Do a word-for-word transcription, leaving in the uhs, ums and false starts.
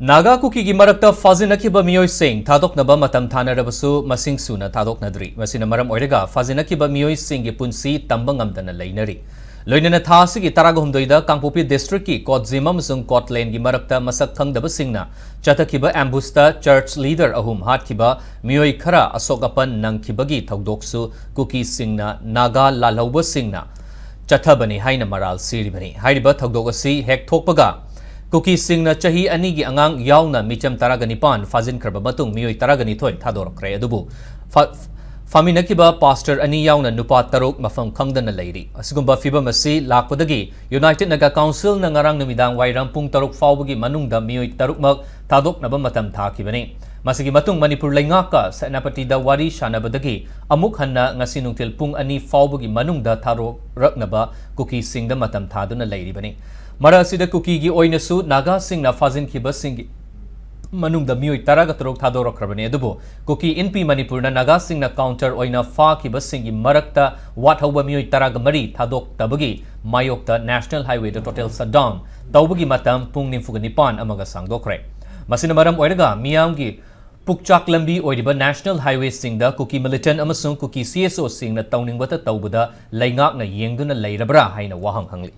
ꯅꯥꯒꯥ ꯀꯨꯀꯤꯒꯤ ꯃꯔꯛꯇ ꯐꯥꯖꯤꯟꯅꯈꯤꯕ ꯃꯤꯑꯣꯏꯁꯤꯡ ꯊꯥꯗꯣꯛꯅꯕ ꯃꯇꯝ ꯊꯥꯅꯔꯕꯁꯨ ꯃꯁꯤꯡ ꯁꯨꯅ ꯊꯥꯗꯣꯛꯅꯗ꯭ꯔꯤ꯫ ꯃꯁꯤꯅ ꯃꯔꯝ ꯑꯣꯏꯔꯒ ꯐꯥꯖꯤꯟꯅꯈꯤꯕ ꯃꯤꯑꯣꯏꯁꯤꯡꯒꯤ ꯄꯨꯟꯁꯤ ꯇꯝꯕ ꯉꯝꯗꯅ ꯂꯩꯅꯔꯤ꯫ ꯂꯣꯏꯅꯅ ꯊꯥ ꯑꯁꯤꯒꯤ ꯇꯔꯥꯍꯨꯝꯗꯣꯏꯗ ꯀꯥꯡꯄꯣꯛꯄꯤ ꯗꯤꯁꯇ꯭ꯔꯤꯛꯀꯤ ꯀꯣꯠꯖꯤꯝ ꯑꯃꯁꯨꯡ ꯀꯣꯠꯂꯦꯟꯒꯤ ꯃꯔꯛꯇ ꯃꯁꯛ ꯈꯪꯗꯕꯁꯤꯡꯅ ꯆꯠꯊꯈꯤꯕ ꯑꯦꯝꯕꯨꯁꯇ ꯆꯔꯆ ꯂꯤꯗꯔ ꯑꯍꯨꯝ ꯍꯥꯠꯈꯤꯕ ꯃꯤꯑꯣꯏ ꯈꯔ ꯑꯁꯣꯛ ꯑꯄꯟ ꯅꯪꯈꯤꯕꯒꯤ ꯊꯧꯗꯣꯛꯁꯨ ꯀꯨꯀꯤꯁꯤꯡꯅ ꯅꯥꯒꯥ ꯂꯥꯜꯍꯧꯕꯁꯤꯡꯅ ꯆꯠꯊꯕꯅꯤ ꯍꯥꯏꯅ ꯃꯔꯥꯜ ꯁꯤꯔꯤꯕꯅꯤ꯫ ꯍꯥꯏꯔꯤꯕ ꯊꯧꯗꯣꯛ ꯑꯁꯤ ꯍꯦꯛ ꯊꯣꯛꯄꯒ ꯀꯨꯀꯤꯁꯤꯡꯅ ꯆꯍꯤ ꯑꯅꯤꯒꯤ ꯑꯉꯥꯡ ꯌꯥꯎꯅ ꯃꯤꯆꯝ ꯇꯔꯥꯒ ꯅꯤꯄꯥꯟ ꯐꯥꯖꯤꯟꯈ꯭ꯔꯕ ꯃꯇꯨꯡ ꯃꯤꯑꯣꯏ ꯇꯔꯥꯒ ꯅꯤꯊꯣꯏ ꯊꯥꯗꯣꯔꯛꯈ꯭ꯔꯦ꯫ ꯑꯗꯨꯕꯨ ꯐꯥ-, ꯐꯥꯃꯤꯟꯅꯈꯤꯕ ꯄꯥꯁꯇꯔ ꯑꯅꯤ ꯌꯥꯎꯅ ꯅꯨꯄꯥ ꯇꯔꯨꯛ ꯃꯐꯝ ꯈꯪꯗꯅ ꯂꯩꯔꯤ꯫ ꯑꯁꯤꯒꯨꯝꯕ ꯐꯤꯕꯝ ꯑꯁꯤ ꯂꯥꯛꯄꯗꯒꯤ ꯌꯨꯅꯥꯏꯇꯦꯗ ꯅꯥꯒꯥ ꯀꯥꯎꯟꯁꯤꯜꯅ ꯉꯔꯥꯡ ꯅꯨꯃꯤꯗꯥꯡ ꯋꯥꯏꯔꯝ ꯄꯨꯡ ꯇꯔꯨꯛ ꯐꯥꯎꯕꯒꯤ ꯃꯅꯨꯡꯗ ꯃꯤꯑꯣꯏ ꯇꯔꯨꯛꯃꯛ ꯊꯥꯗꯣꯛꯅꯕ ꯃꯇꯝ ꯊꯥꯈꯤꯕꯅꯤ꯫ ꯃꯁꯤꯒꯤ ꯃꯇꯨꯡ ꯃꯅꯤꯄꯨꯔ ꯂꯩꯉꯥꯛꯀ ꯁꯦꯅꯥꯄꯇꯤꯗ ꯋꯥꯔꯤ ꯁꯥꯟꯅꯕꯗꯒꯤ ꯑꯃꯨꯛ ꯍꯟꯅ ꯉꯁꯤ ꯅꯨꯡꯊꯤꯜ ꯄꯨꯡ ꯑꯅꯤ ꯐꯥꯎꯕꯒꯤ ꯃꯅꯨꯡꯗ ꯊꯥꯗꯣꯔꯛꯅꯕ ꯀꯨꯀꯤꯁꯤꯡꯗ ꯃꯇꯝ ꯊꯥꯗꯨꯅ ꯂꯩꯔꯤꯕꯅꯤ꯫ ꯃꯔꯛ ꯑꯁꯤꯗ ꯀꯨꯀꯤꯒꯤ ꯑꯣꯏꯅꯁꯨ ꯅꯥꯒꯥꯁꯤꯡꯅ ꯐꯥꯖꯤꯟꯈꯤꯕꯁꯤꯡꯒꯤ ꯃꯅꯨꯡꯗ ꯃꯤꯑꯣꯏ ꯇꯔꯥꯒ ꯇꯔꯨꯛ ꯊꯥꯗꯣꯔꯛꯈ꯭ꯔꯕꯅꯤ꯫ ꯑꯗꯨꯕꯨ ꯀꯨꯀꯤ ꯏꯟꯄꯤ ꯃꯅꯤꯄꯨꯔꯅ ꯅꯥꯒꯥꯁꯤꯡꯅ ꯀꯥꯎꯟꯇꯔ ꯑꯣꯏꯅ ꯐꯥꯈꯤꯕꯁꯤꯡꯒꯤ ꯃꯔꯛꯇ ꯋꯥꯠꯍꯧꯕ ꯃꯤꯑꯣꯏ ꯇꯔꯥꯒ ꯃꯔꯤ ꯊꯥꯗꯣꯛꯇꯕꯒꯤ ꯃꯥꯌꯣꯛꯇ ꯅꯦꯁꯅꯦꯜ ꯍꯥꯏꯋꯦꯗ ꯇꯣꯇꯦꯜ ꯁꯠꯗꯥꯎꯟ ꯇꯧꯕꯒꯤ ꯃꯇꯝ ꯄꯨꯡ ꯅꯤꯐꯨꯒ ꯅꯤꯄꯥꯟ ꯑꯃꯒ ꯁꯥꯡꯗꯣꯛꯈ꯭ꯔꯦ꯫ ꯃꯁꯤꯅ ꯃꯔꯝ ꯑꯣꯏꯔꯒ ꯃꯤꯌꯥꯝꯒꯤ ꯄꯨꯛꯆꯥꯛ ꯂꯝꯕꯤ ꯑꯣꯏꯔꯤꯕ ꯅꯦꯁꯅꯦꯜ ꯍꯥꯏꯋꯦꯁꯤꯡꯗ ꯀꯨꯀꯤ ꯃꯤꯂꯤꯇꯦꯟ ꯑꯃꯁꯨꯡ ꯀꯨꯀꯤ ꯁꯤ ꯑꯦꯁ ꯑꯣꯁꯤꯡꯅ ꯇꯧꯅꯤꯡꯕꯇ ꯇꯧꯕꯗ ꯂꯩꯉꯥꯛꯅ ꯌꯦꯡꯗꯨꯅ ꯂꯩꯔꯕ꯭ꯔꯥ ꯍꯥꯏꯅ ꯋꯥꯍꯪ ꯍꯪꯂꯤ꯫